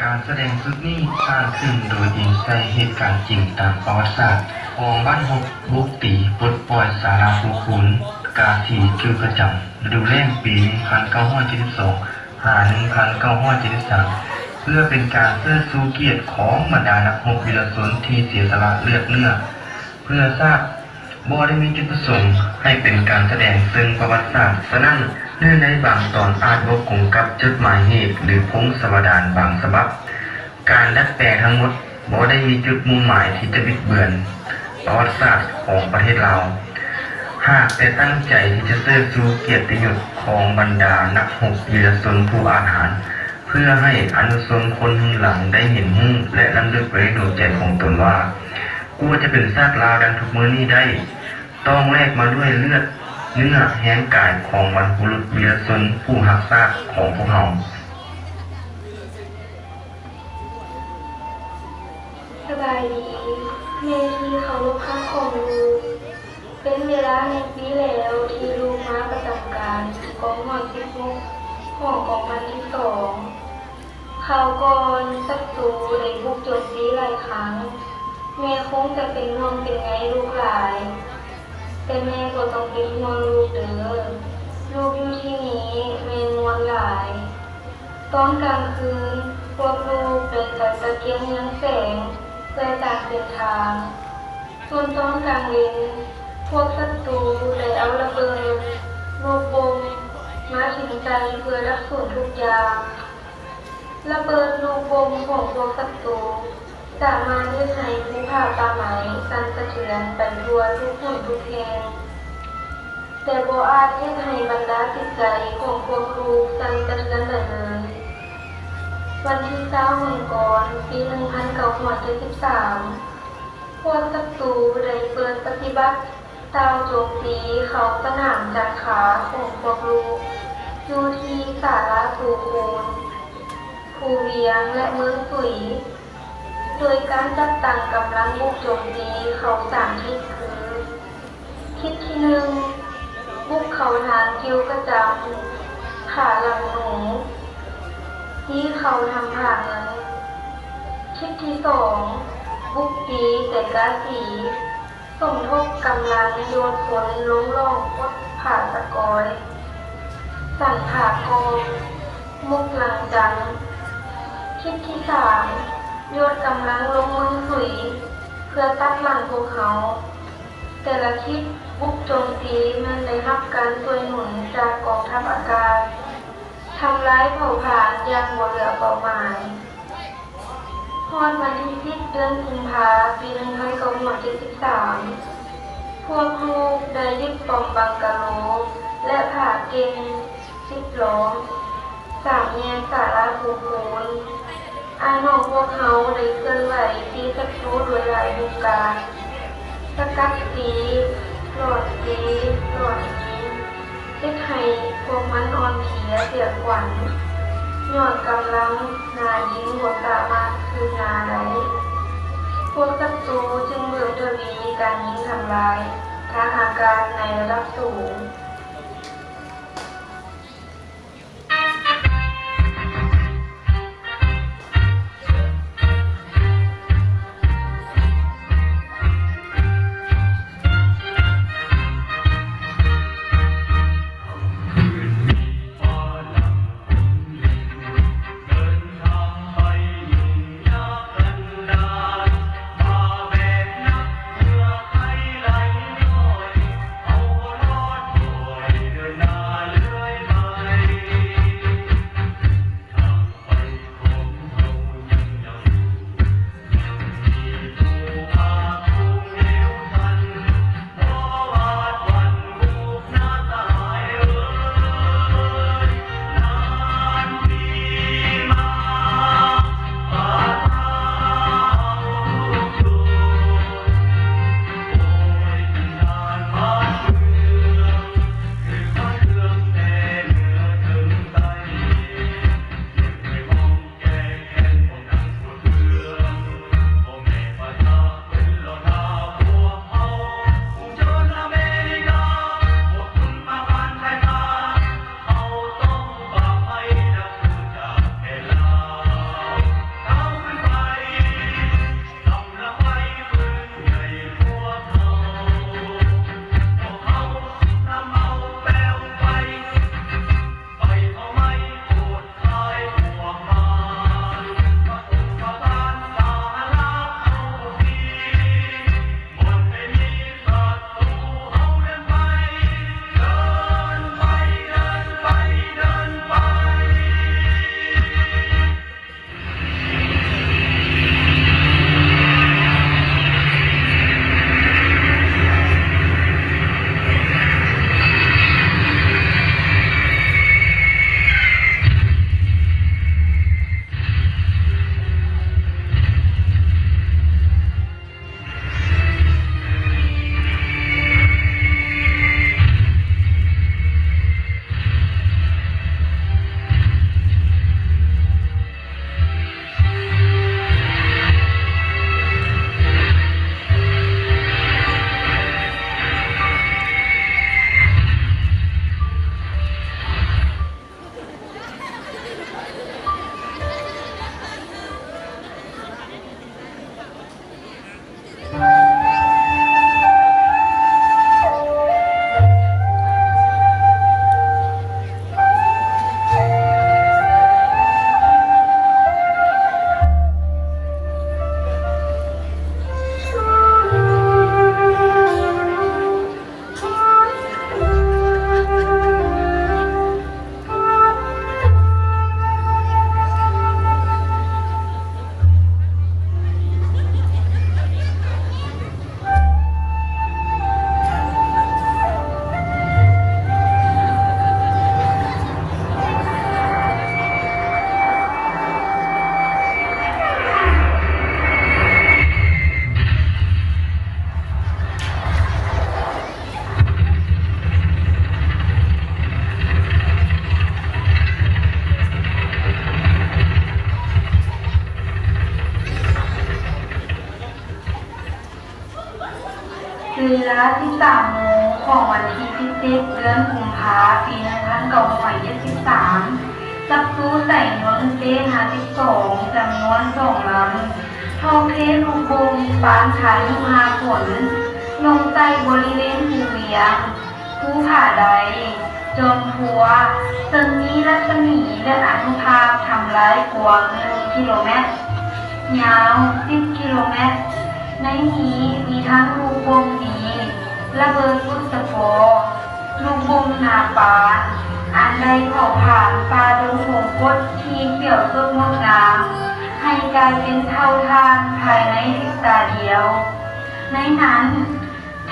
ການສະແດງຊຸດນີ້ສ້າງຂຶ້ນໂດຍອີງໃສ່ເຫດການຈິງຕາມປະຫວັດສາດຂອງບ້ານຮົບບຸກຕີປົດປ່ອຍສາລາພູຄູນ ກາສີ ກິວກະຈຳ ລະດູແລ້ງປີໜຶ່ງພັນເກົ້າຮ້ອຍເຈັດສິບສອງ ຫາ ໜຶ່ງພັນເກົ້າຮ້ອຍເຈັດສິບສາມ ເພື່ອເປັນການເຊີດຊູກຽດຂອງບັນດານັກຮົບວິລະຊົນທີ່ເສຍສະຫຼະເລືອດເນື້ອ ເພື່ອຊາດ ບໍ່ໄດ້ມີຈຸດປະສົງໃຫ້ເປັນການສະແດງເຊີງປະຫວັດສາດ. ສະນັ້ນ, ເນື້ອໃນບາງຕອນອາດບໍ່ກົງກັບຈົດໝາຍເຫດ ຫຼື ພົງສະວະດານບາງສະບັບ. ການດັດແປງທັງໝົດບໍ່ໄດ້ມີຈຸດມຸ່ງໝາຍທີ່ຈະບິດເບືອນປະຫວັດສາດຂອງປະເທດລາວ, ຫາກແຕ່ຕັ້ງໃຈທີ່ຈະເຊີດຊູກຽດຕິຍົດຂອງບັນດານັກຮົບວິລະຊົນຜູ້ອາດຫານ, ເພື່ອໃຫ້ອະນຸຊົນຄົນຮຸ່ນຫຼັງໄດ້ເຫັນຮູ້ ແລະ ລຳລຶກໄວ້ໃນດວງໃຈຂອງຕົນວ່າ ກວ່າຈະເປັນຊາດລາວດັ່ງທຸກມື້ນີ້ໄດ້, ຕ້ອງແລກມາດ້ວຍເລືອດເນື້ອແຮງກາຍຂອງບັນພະບຸລຸດວິລະຊົນຜູ້ຮັກຊາດຂອງພວກເຮົາ. ສະບາຍດີ ແມ່ທີ່ເຄົາລົບຮັກຂອງລູກ. ເປັນເວລາໜຶ່ງປີແລ້ວທີ່ລູກມາປະຈຳການທີ່ກອງຮ້ອຍສິບຫົກ ຫ້ອງກອງພັນທີສອງ. ຄາວກ່ອນສັດຕູໄດ້ບຸກໂຈມຕີຫຼາຍຄັ້ງ. ແມ່ຄົງຈະເປັນຫ່ວງເປັນໃຍລູກຫຼາຍ, ແຕ່ແມ່ບໍ່ຕ້ອງເປັນຫ່ວງລູກເດີ. ລູກຢູ່ທີ່ນີ້ແມ່ມ່ວນຫຼາຍ. ຕອນກາງຄືນ, ພວກລູກໄດ້ໃສ່ຕະກຽງເຮືອງແສງເພື່ອຈານເສັ້ນທາງ. ສ່ວນຕອນກາງເວັນ, ພວກສັດຕູໄດ້ເອົາລະເບີດລູກບົມມາຖິ້ມໃສ່ເພື່ອດັກສູນທຸກຢ່າງ. ລະເບີດລູກບົມຂອງພວກສັດຕູສາມາດເຮັດໃຫ້ພູຜາປ່າໄມ້ສັ່ນສະເທືອນໄປທົ່ວທຸກຫົນທຸກແຫ່ງ, ແຕ່ບໍ່ອາດເຮັດໃຫ້ບັນດາຈິດໃຈຂອງພວກລູກສັ່ນສະເທືອນໄດ້ເລີຍ. ວັນທີຊາວ ມັງກອນ ປີໜຶ່ງພັນເກົ້າຮ້ອຍເຈັດສິບສາມ ພວກສັດຕູໄດ້ເປີດປະຕິບັດ ດາວໂຈມຕີເຂົ້າສະໜາມຈັກຂາຂອງພວກລູກ ຢູ່ທີ່ສາລາພູຄູນ, ພູວຽງ ແລະ ເມືອງສຸຍ, ໂດຍການຈັດຕັ້ງກຳລັງບຸກໂຈມຕີເຂົ້າສາມທິດຄື ທິດທີໜຶ່ງ ບຸກເຂົ້າທາງກິວກະຈຳ, ຜາຫຼັງໜູ, ຕີເຂົ້າຖ້ຳຜາເງິນ. ທິດທີສອງ ບຸກຕີແຕ່ກາສີ, ສົມທົບກຳລັງໂຍນພົນລົງລ່ອງປົດຜາສະກອຍ, ສັນຜາກອງ, ມຸກຫຼັງຈັນ. ທິດທີສາມ ໂຍນກຳລັງລົງເມືອງສຸຍ ເພື່ອຕັດຫຼັງພວກເຮົາ. ແຕ່ລະທິດບຸກໂຈມຕີແມ່ນໄດ້ຮັບການຊ່ວຍໜູນຈາກກອງທັບອາກາດ, ທຳລາຍເຜົາຜານຢ່າງບໍ່ເຫຼືອເປົ້າໝາຍ. ຮອດວັນທີສິບ ເດືອນກຸມພາ ປີໜຶ່ງພັນເກົ້າຮ້ອຍເຈັດສິບສາມ ພວກລູກໄດ້ຍຶດປ້ອມບັງກະໂລ ແລະ ຜາເກັ່ງ ສິບລ້ອມ, ສາມແຍກສາລາພູຄູນ. ອ້າຍນ້ອງພວກເຮົາໄດ້ເຄື່ອນໄຫວຕີສັດຕູໂດຍຫຼາຍຮູບການ, ສະກັດຕີ, ຫຼອດຕີ, ຫຼອດຍິງ, ເຮັດໃຫ້ພວກມັນອ່ອນເພຍເສຍຂວັນ ຍ້ອນກຳລັງໜ້າຍິງບໍ່ສາມາດຄືບໜ້າໄດ້. ພວກສັດຕູຈຶ່ງເພີ່ມທະວີການຍິງທຳລາຍທາງອາກາດໃນລະດັບສູງ. ເວລາສິບສາມໂມງຂອງວັນທີສິບເຈັດ ເດືອນກຸມພາ ປີໜຶ່ງພັນເກົ້າຮ້ອຍເຈັດສິບສາມ ສັກຕູໄຊເມືອງເຊ ຫ້າສິບສອງ ຈຳນວນສອງລຳ ເຂົ້າເຂດລູກບົ່ງປານພາຍຸຫ້າຝົນ ລົງໃສ່ບໍລິເວນພູວຽງ, ພູຜາໄດ, ຈອມທົວ ເຊິ່ງມີລັດສະໝີ ແລະ ອະນຸພາກທຳລາຍກວ້າງໜຶ່ງກິໂລແມັດ, ຍາວສິບກິໂລແມັດ. ໃນນີ້ມີທັງລູກບົ່ງດີ, ລະເບີດຟຸດສະປໍ, ລູກບົ່ງນາປານ ອັນໄດ້ເຜົາຜານປ່າດົງມົງກົດທີ່ຂຽວສົດງົດງາມ ໃຫ້ກາຍເປັນເຖົາຖ່ານພາຍໃນພຣິບຕາດຽວ. ໃນນັ້ນ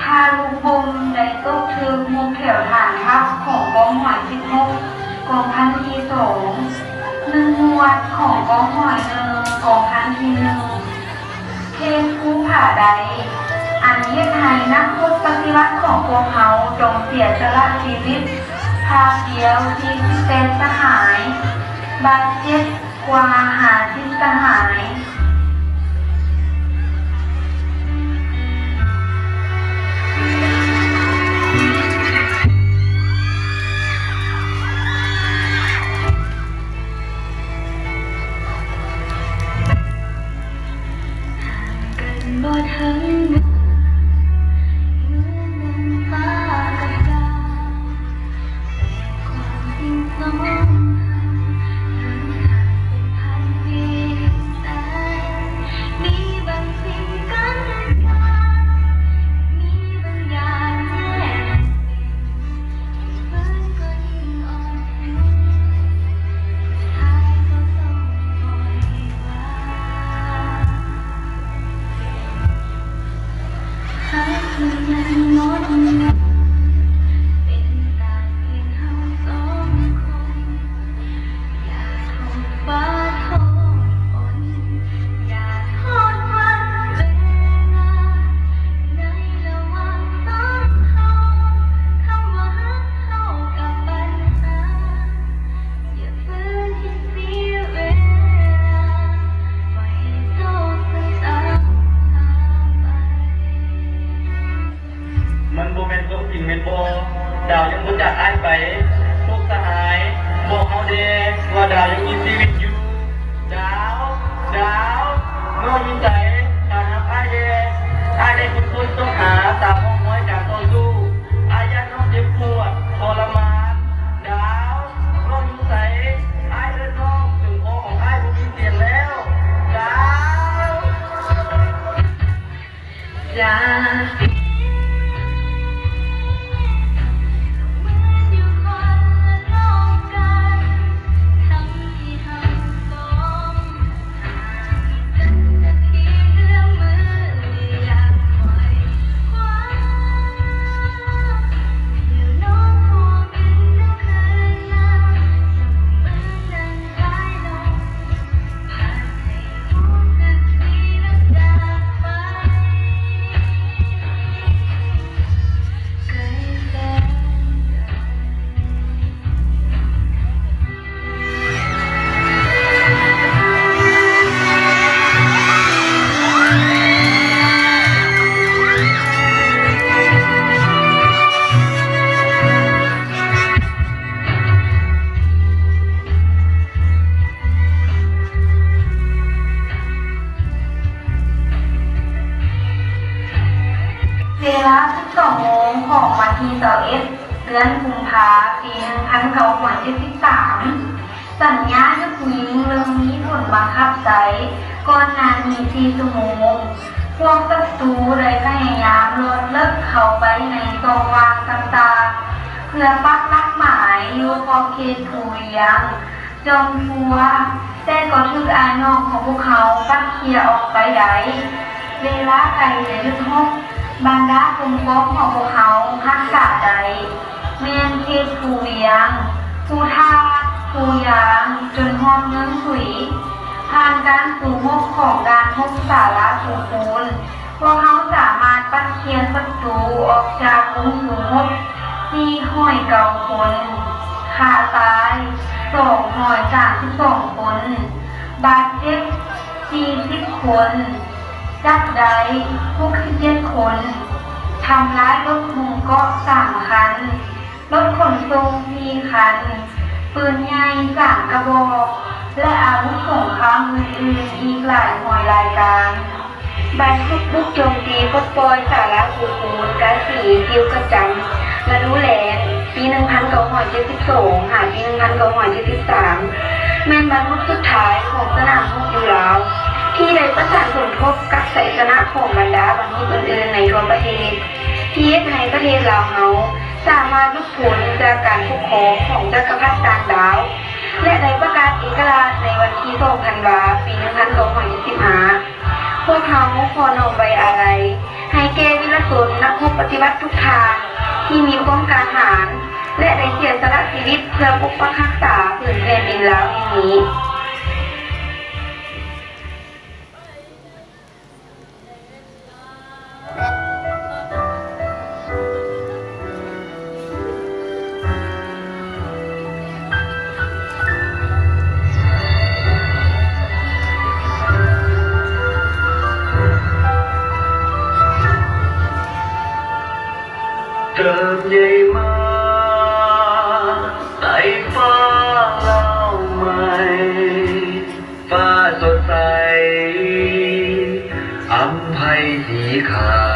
ຖ້າລູກບົ່ງໄດ້ຕົກຖືກໝົກແຖວຖານທັບຂອງກອງຮ້ອຍສິບຫົກ ກອງພັນທີສອງ, ໜຶ່ງໝວດຂອງກອງຮ້ອຍໜຶ່ງ ກອງພັນທີໜຶ່ງ ເຂດພູຜາໄດ ອັນເຮັດໃຫ້ນັກຮົບປະຕິວັດຂອງພວກເຮົາຕ້ອງເສຍສະຫຼະຊີວິດພາກດຽວ ສີ່ສິບແປດ ສະຫາຍ, ບາດເຈັບ ກວ່າຫ້າສິບສະຫາຍ. ມັນບໍ່ແມ່ນຄວາມຈິງແມ່ນບໍ່? ດາວຍັງບໍ່ຈາກອ້າຍໄປ. ພວກສະຫາຍ ບອກເຮົາແດ່ວ່າດາວຍັງມີຊີວິດຢູ່. ດາວ ດາວ ນ້ອງຢູ່ໃສ? ຖາມຫາອ້າຍແດ່. ອ້າຍໄດ້ຄົ້ນຄົ້ນຊອກຫາຕາມຮ່ອງຮອຍການຕໍ່ສູ້. ອ້າຍຢ້ານນ້ອງເຈັບປວດທໍລະມານ. ດາວ ນ້ອງຢູ່ໃສ? ອ້າຍເອີ້ນນ້ອງຈົນຄໍຂອງອ້າຍບໍ່ມີສຽງແລ້ວ. ດາວ. ຈາກເວລາສິບສອງໂມງຂອງວັນທີຊາວເອັດ ເດືອນກຸມພາ ປີໜຶ່ງພັນເກົ້າຮ້ອຍເຈັດສິບສາມ ສັນຍາຢຸດຍິງເລີ່ມມີຜົນບັງຄັບໃຊ້. ກ່ອນໜ້ານີ້ສີ່ຊົ່ວໂມງ ພວກສັດຕູໄດ້ພະຍາຍາມລອດເລິກເຂົ້າໄປໃນຊ່ອງວ່າງຕ່າງໆ ເພື່ອປັກຫຼັກໝາຍຢູ່ຂອບເຂດພູວຽງ, ຈອມທົວ, ແຕ່ກໍຖືກອ້າຍນ້ອງຂອງພວກເຮົາປັດເຄຍອອກໄປໄດ້. ເວລາໃກ້ຈະຢຸດຮົບ, ບັນດາກົມກອງຂອງພວກເຮົາຮັກສາໄດ້ ແມ່ນເຂດພູວຽງ, ພູທາດ, ພູຢາງ, ຈົນຮອດເມືອງຂຸຍ. ຜ່ານການສູ້ຮົບຂອງດ່ານຮົບສາລາພູຄູນ, ພວກເຮົາສາມາດປັດເຄຍສັດຕູອອກຈາກກຸ່ມສູ້ຮົບສີ່ຮ້ອຍເກົ້າຄົນ, ຂ້າຕາຍສອງຮ້ອຍສາມສິບສອງຄົນ, ບາດເຈັບສີ່ສິບຄົນ, ຈັບໄດ້ຫົກສິບເຈັດຄົນ. ທຳລາຍລົດຫຸ້ມເກາະສາມຄັນ, ລົດຂົນສົ່ງສີ່ຄັນ, ປືນໃຫຍ່ສາມກະບອກ ແລະ ອາວຸດສົງຄາມອື່ນໆອີກຫຼາຍຮ້ອຍລາຍການ. ບັນທຶກບຸກໂຈມຕີປົດປ່ອຍສາລາຄູຄູນ ກາສີ ຈິວກະຈຳ ລະດູແລ້ງ ປີໜຶ່ງພັນເກົ້າຮ້ອຍເຈັດສິບສອງ ຫາ ປີໜຶ່ງພັນເກົ້າຮ້ອຍເຈັດສິບສາມ ແມ່ນບັນທຶກສຸດທ້າຍຂອງສະໜາມຮົບຢູ່ລາວ ທີ່ໄດ້ປະສານສົມທົບກັບໄຊຊະນະຂອງບັນດາບັນທຸກອື່ນໆໃນທົ່ວປະເທດ ທີ່ເຮັດໃຫ້ປະເທດລາວເຮົາສາມາດຫຼຸດພົ້ນຈາກການປົກຄອງຂອງຈັກກະພັດຕ່າງດາວ ແລະ ໄດ້ປະກາດເອກະລາດໃນວັນທີສອງທັນວາ ປີໜຶ່ງພັນເກົ້າຮ້ອຍເຈັດສິບຫ້າ. ພວກເຮົາຂໍນ້ອມໄວ້ອາໄລໃຫ້ແກ່ວິລະຊົນນັກຮົບປະຕິວັດທຸກທ່ານ ທີ່ມີຄວາມກ້າຫານ ແລະ ໄດ້ເສຍສະຫຼະຊີວິດເພື່ອປົກປັກຮັກສາພື້ນແຜ່ນດິນລາວແຫ່ງນີ້. ເຕີບໃຫຍ່ມາໃຕ້ຟ້າລາວໃໝ່ ຟ້າສົດໃສ ອຳໄພສີຂາ